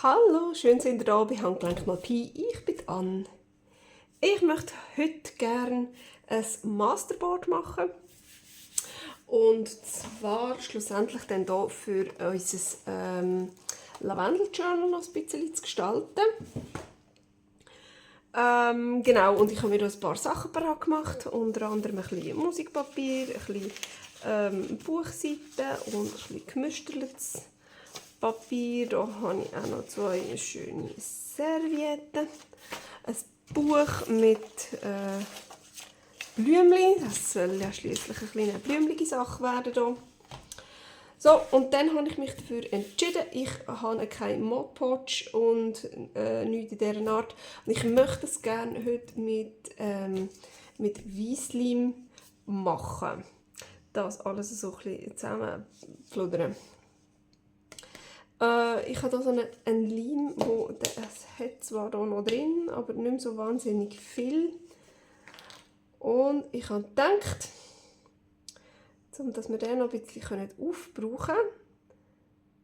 Hallo, schön sind ihr da bei Handgelenk mal Pi. Ich bin Anne. Ich möchte heute gerne ein Masterboard machen. Und zwar schlussendlich dann hier für unser Lavendel-Journal noch ein bisschen zu gestalten. Genau, und ich habe mir da ein paar Sachen parat gemacht. Unter anderem ein bisschen Musikpapier, ein bisschen Buchseiten und ein bisschen gemüstertes Papier. Hier habe ich auch noch zwei schöne Servietten. Ein Buch mit Blümchen. Das soll ja schliesslich eine kleine blümliche Sache werden. Hier. So, und dann habe ich mich dafür entschieden. Ich habe kein Mod Podge und nichts in dieser Art. Und ich möchte es gerne heute mit Weissleim machen. Das alles so ein bisschen zusammenfludern. Ich habe hier so einen Leim, es hat zwar hier noch drin, aber nicht mehr so wahnsinnig viel. Und ich habe gedacht, dass wir den noch ein bisschen aufbrauchen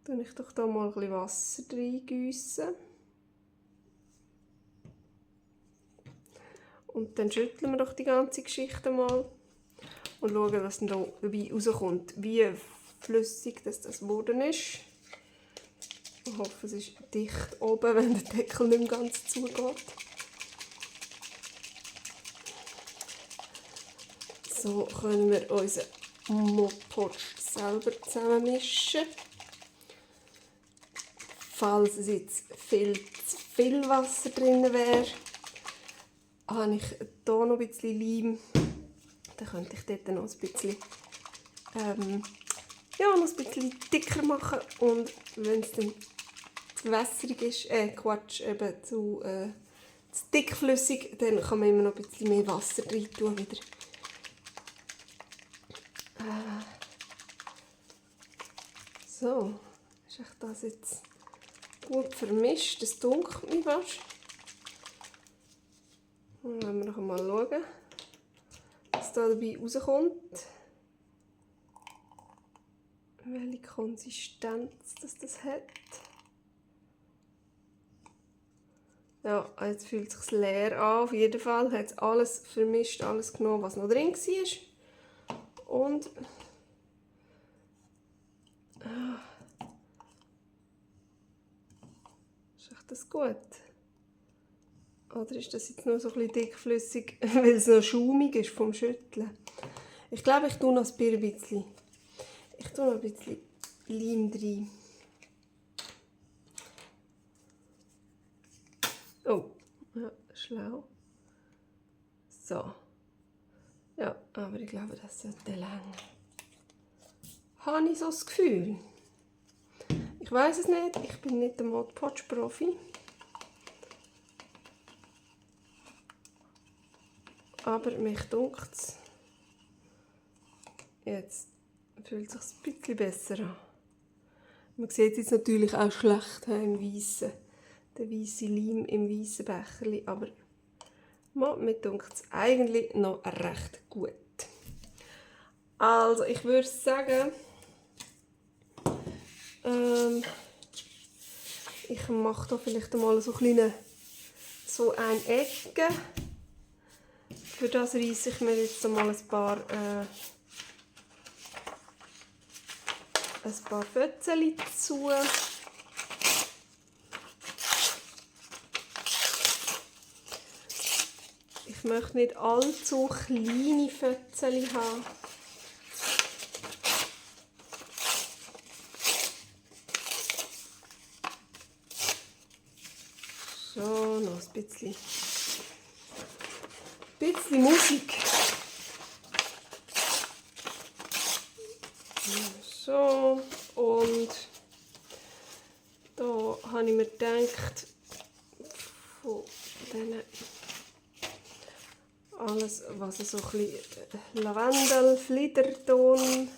können, tue ich doch hier mal ein bisschen Wasser reingießen. Und dann schütteln wir doch die ganze Geschichte mal und schauen, was dann dabei rauskommt, wie flüssig das geworden ist. Ich hoffe, es ist dicht oben, wenn der Deckel nicht mehr ganz zugeht. So können wir unseren Mod Podge selber zusammenmischen. Falls es jetzt viel zu viel Wasser drin wäre, habe ich hier noch ein bisschen Leim. Dann könnte ich dort noch ein bisschen, noch ein bisschen dicker machen. Und wenn es dann zu wässrig ist, eben zu dickflüssig, dann kann man immer noch ein bisschen mehr Wasser rein tun wieder. So, ist das jetzt gut vermischt? Das dunkelt mich fast. Dann wollen wir noch mal schauen, was da dabei rauskommt. Welche Konsistenz das hat. Ja, jetzt fühlt es sich leer an. Auf jeden Fall hat es alles vermischt, alles genommen, was noch drin war. Und ist das gut? Oder ist das jetzt nur so ein bisschen dickflüssig, weil es noch schaumig ist vom Schütteln? Ich glaube, ich tue noch ein bisschen. Ich tue noch ein bisschen Leim rein. Oh, ja, schlau. So. Ja, aber ich glaube, das sollte länger. Habe ich so das Gefühl? Ich weiß es nicht, ich bin nicht der Mod Podge Profi. Aber mich dunkt es. Jetzt fühlt es sich ein bisschen besser an. Man sieht es jetzt natürlich auch schlecht im Weissen. Der weisse Leim im weissen Becherli. Aber mir dunkt es eigentlich noch recht gut. Also ich würde sagen, ich mache hier vielleicht mal so eine Ecke. Für das reisse ich mir jetzt mal ein paar Fötzchen zu. Ich möchte nicht allzu kleine Fötzchen haben. So, noch ein bisschen Musik. So, und da habe ich mir gedacht, von denen alles, was so ein bisschen Lavendel, Fliederton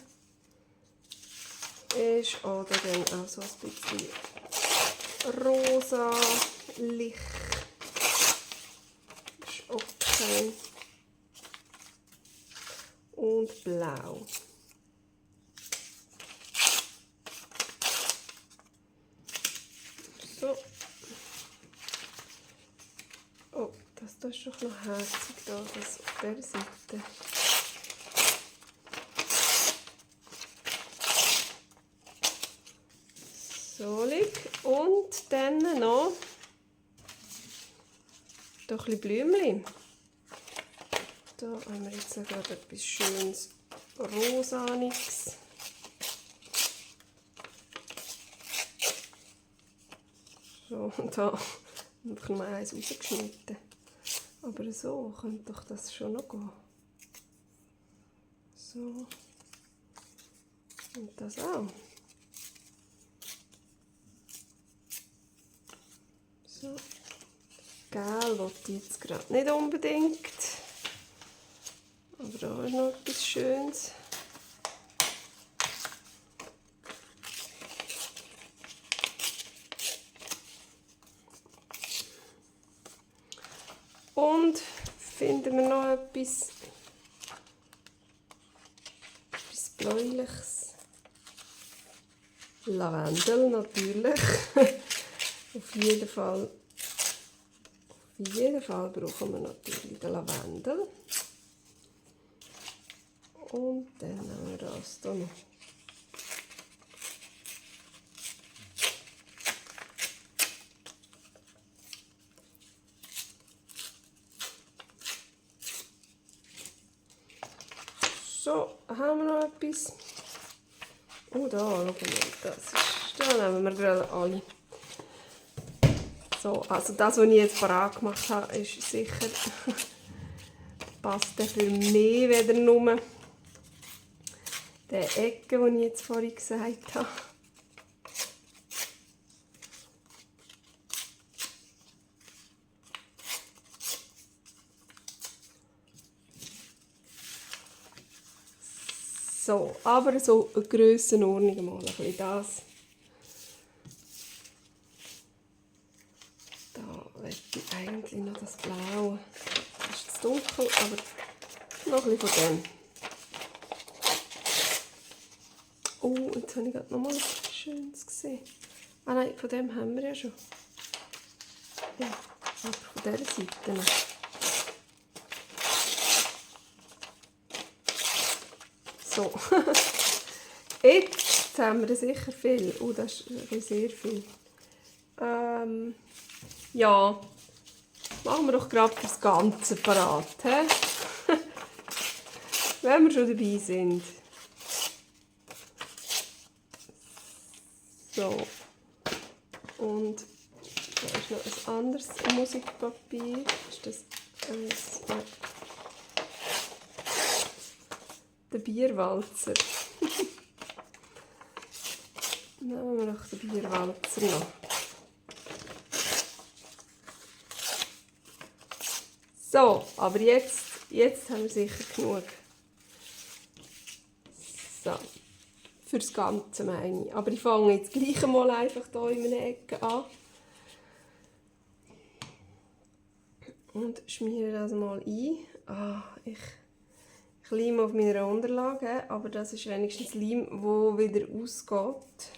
ist, oder dann auch so ein bisschen rosa Licht. Ist okay. Und blau. So. Oh, das ist doch noch herzig da, das auf dieser Seite. So liegt. Und dann noch ein bisschen Blümchen. Da haben wir jetzt gerade etwas schönes Rosaniges. So, und da habe ich nur eins rausgeschnitten. Aber so könnte doch das schon noch gehen. So. Und das auch. So. Gel wollte ich jetzt gerade nicht unbedingt. Aber da ist noch etwas Schönes. Und finden wir noch etwas Bläuliches. Lavendel natürlich. Auf jeden Fall brauchen wir natürlich den Lavendel. Und dann haben wir das hier noch. So, haben wir noch etwas. Oh, da, schauen wir, da nehmen wir gerade alle. So, also das, was ich jetzt parat gemacht habe, ist sicher, passt für mehr wieder nur die Ecke, die ich jetzt vorhin gesagt habe. So, aber so eine Grössenordnung mal ein bisschen das. Da möchte ich eigentlich noch das Blaue. Das ist zu dunkel, aber noch ein bisschen von dem. Oh, jetzt habe ich gerade noch mal etwas Schönes gesehen. Ah nein, von dem haben wir ja schon. Ja, aber von dieser Seite noch. So. Jetzt haben wir sicher viel. Oh, das ist sehr viel. Ja, machen wir doch gerade das Ganze parat. Wenn wir schon dabei sind. So. Und da ist noch ein anderes Musikpapier. Ist das eins? Ja. Der Bierwalzer. Nehmen wir doch den Bierwalzer noch. So, aber jetzt haben wir sicher genug. So, fürs Ganze meine ich. Aber ich fange jetzt gleich mal einfach hier in einer Ecke an. Und schmiere das mal ein. Ich Leim auf meiner Unterlage, aber das ist wenigstens Leim, der wieder ausgeht.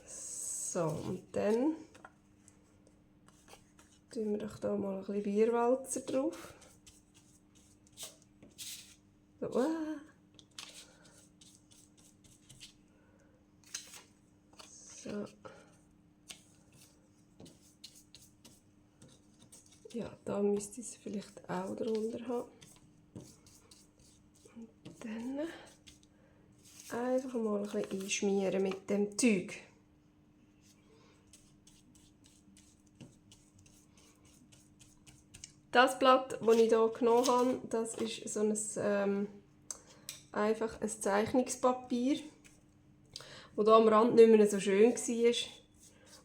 So, und dann tun wir doch hier mal ein bisschen Bierwalzer drauf. So, so. Ja, da müsste ich es vielleicht auch drunter haben. Und dann einfach mal ein bisschen einschmieren mit dem Zeug. Das Blatt, das ich hier genommen habe, das ist so ein, einfach ein Zeichnungspapier, das hier am Rand nicht mehr so schön war.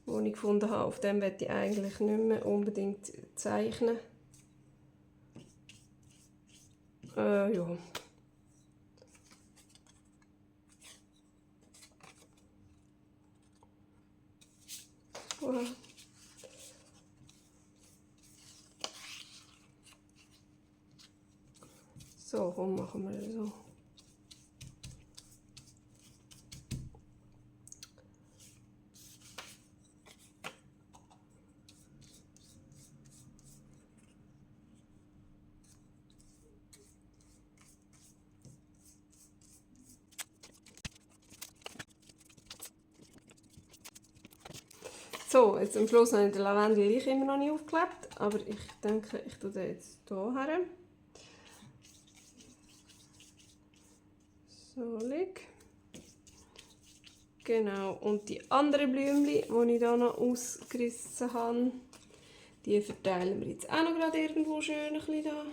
Wo ich gefunden habe, auf dem möchte ich eigentlich nicht mehr unbedingt zeichnen. Ja. Wow. So, komm, machen wir das so. So, jetzt am Schluss habe ich den Lavendel immer noch nicht aufgeklebt, aber ich denke, ich tue den jetzt hier her. So, leg. Genau, und die anderen Blümchen, die ich hier noch ausgerissen habe, die verteilen wir jetzt auch noch gerade irgendwo schön ein bisschen da.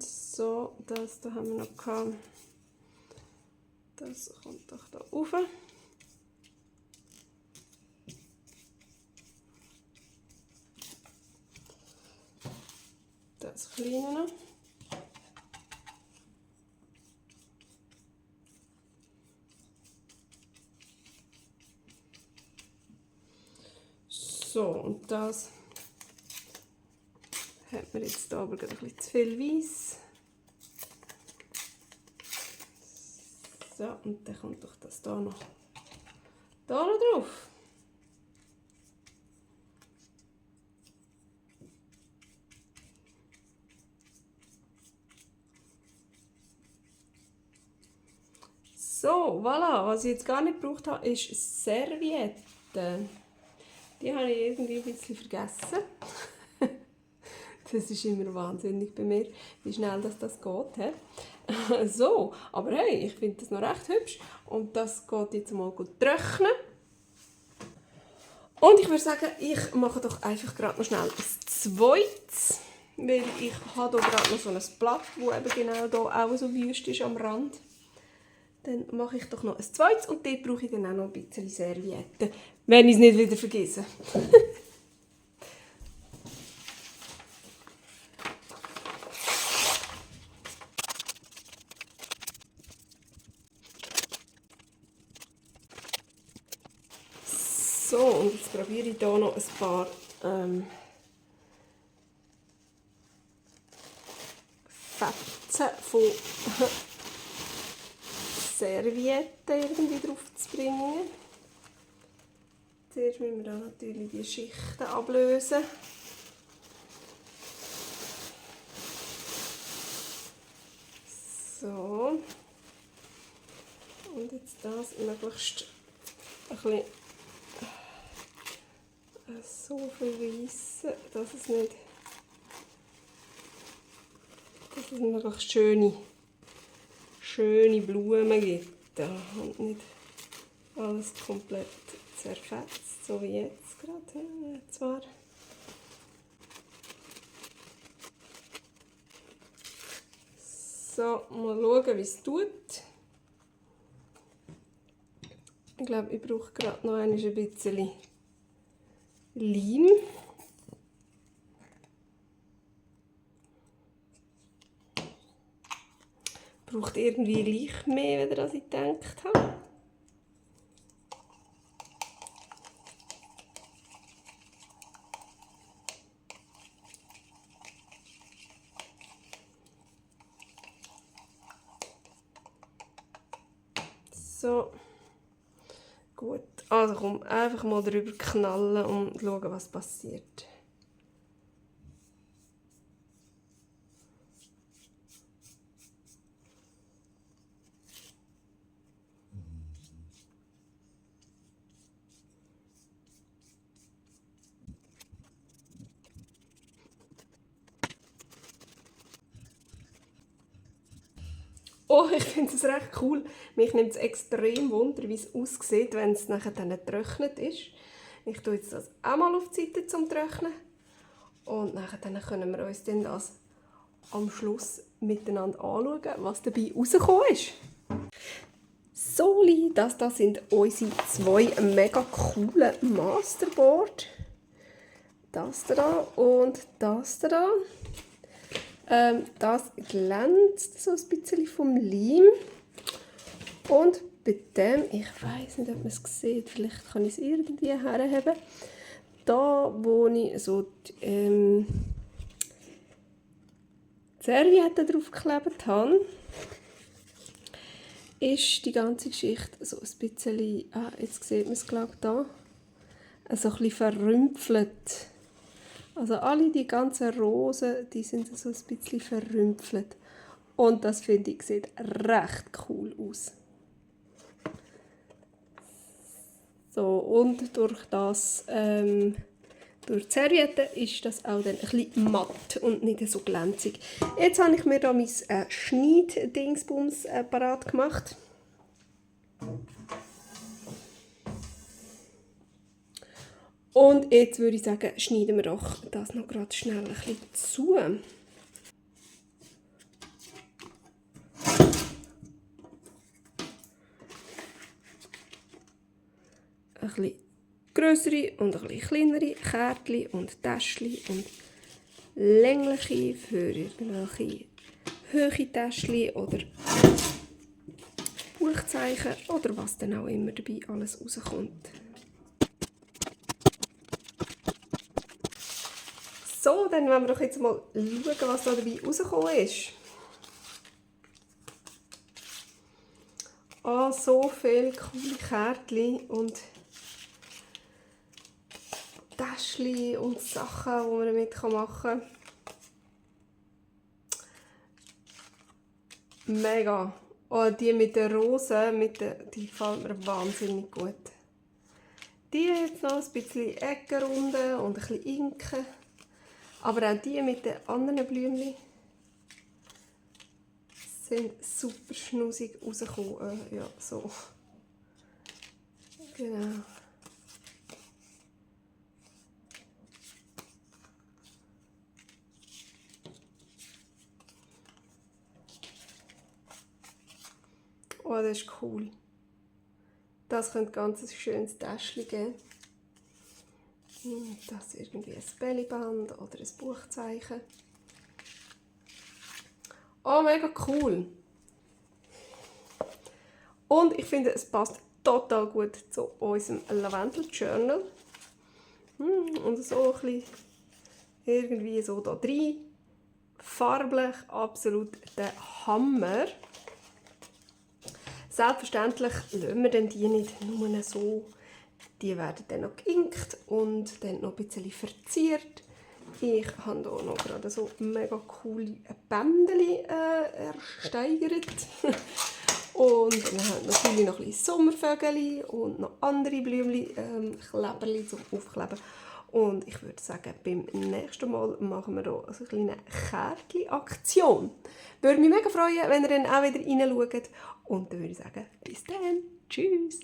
So, das da haben wir noch gehabt. Das kommt doch da rauf. Das kleine noch. So, und das hat mir jetzt hier aber ein bisschen zu viel Weiss. So, und dann kommt doch das da noch drauf. So, voilà. Was ich jetzt gar nicht gebraucht habe, ist Servietten. Die habe ich irgendwie ein bisschen vergessen. Das ist immer wahnsinnig bei mir, wie schnell das geht. So, aber hey, ich finde das noch recht hübsch. Und das geht jetzt mal gut trocknen. Und ich würde sagen, ich mache doch einfach gerade noch schnell ein zweites. Weil ich habe hier gerade noch so ein Blatt, das eben genau hier auch so wüst ist am Rand. Dann mache ich doch noch ein zweites und dort brauche ich dann auch noch ein bisschen Servietten, wenn ich es nicht wieder vergesse. So, und jetzt probiere ich hier noch ein paar Fetzen von Servietten irgendwie drauf zu bringen. Zuerst müssen wir da natürlich die Schichten ablösen. So. Und jetzt das möglichst ein bisschen so verweissen, dass es möglichst schöne Blumen gibt. Und nicht alles komplett zerfetzt, so wie jetzt gerade. Zwar. So, mal schauen, wie es tut. Ich glaube, ich brauche gerade noch ein bisschen Leim. Braucht irgendwie gleich mehr, als ich gedacht habe. So. Gut. Also komm, einfach mal drüber knallen und schauen, was passiert. Oh, ich finde es recht cool. Mich nimmt es extrem wunder, wie es aussieht, wenn es nachher dann getrocknet ist. Ich tue jetzt das auch mal auf die Seite zum Trocknen. Und nachher dann können wir uns dann das am Schluss miteinander anschauen, was dabei rausgekommen ist. So, das sind unsere zwei mega coolen Masterboard. Das da und das da. Das glänzt so ein bisschen vom Leim. Und bei dem, ich weiß nicht, ob man es sieht, vielleicht kann ich es irgendwie herheben. Da, wo ich so die Servietten draufgeklebt habe, ist die ganze Geschichte so ein bisschen, jetzt sieht man es glaube ich da, so ein bisschen verrümpelt. Also alle die ganzen Rosen, die sind so ein bisschen verrümpelt. Und das finde ich sieht recht cool aus. So, und durch das durch die Serviette ist das auch dann ein bisschen matt und nicht so glänzig. Jetzt habe ich mir hier mein Schneid-Dingsbums parat gemacht. Und jetzt würde ich sagen, schneiden wir doch das noch gerade schnell ein bisschen zu. Ein bisschen grössere und ein bisschen kleinere Kärtchen und Täschchen und längliche für irgendwelche hohe Täschchen oder Buchzeichen oder was dann auch immer dabei alles rauskommt. So, dann wollen wir doch jetzt mal schauen, was da dabei rausgekommen ist. Ah, so viele coole Kärtchen und Täschchen und Sachen, die man damit machen kann. Mega. Oh, die mit den Rosen, die gefallen mir wahnsinnig gut. Die jetzt noch ein bisschen Eckenrunde und ein bisschen Inken. Aber auch die mit den anderen Blümchen sind super schnussig rausgekommen. Ja, so. Genau. Oh, das ist cool. Das könnte ganz ein schönes Täschchen geben. Das ist irgendwie ein Bellyband oder ein Buchzeichen. Oh, mega cool. Und ich finde, es passt total gut zu unserem Lavendel Journal. Und so ein bisschen irgendwie so da drin. Farblich absolut der Hammer. Selbstverständlich lassen wir die nicht nur so. Die werden dann noch geinkt und dann noch ein bisschen verziert. Ich habe hier noch gerade so mega coole Bändchen ersteigert. Und dann haben wir natürlich noch ein bisschen Sommervögel und noch andere Blümchen, Kleberchen zum Aufkleben. Und ich würde sagen, beim nächsten Mal machen wir hier eine kleine Kärtchen-Aktion. Würde mich mega freuen, wenn ihr dann auch wieder reinschaut. Und dann würde ich sagen, bis dann. Tschüss.